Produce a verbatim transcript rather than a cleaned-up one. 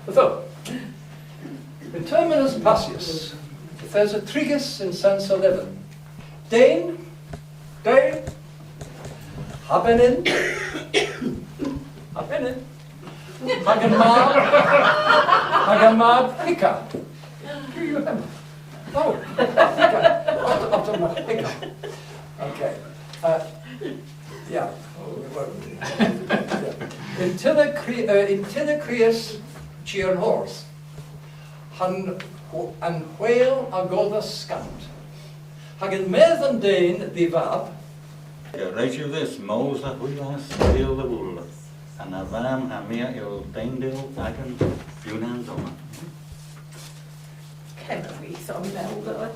Ytho, yn termyn eus passys, yth esa trigys yn Sen Sullivan. Den, den, ha benyn, ha benyn, hag an mab, hag an mab hikka. Do you remember? Oh, hikka. Otta, otta, hikka. Okay. Uh, yeah. Oh, well, yeah. Yn tyller kri-, uh, yn tyller kriys Chi an Hors. Ha'n, ha'n hwel a godhas skant. Hag yn-medh an den dh'y vab. Res yw dhis mos dhe hwilas pil dhe wul. Ha dha vamm ha my a yll dendil agan bewnans omma. Kemmer vis omma, Melda.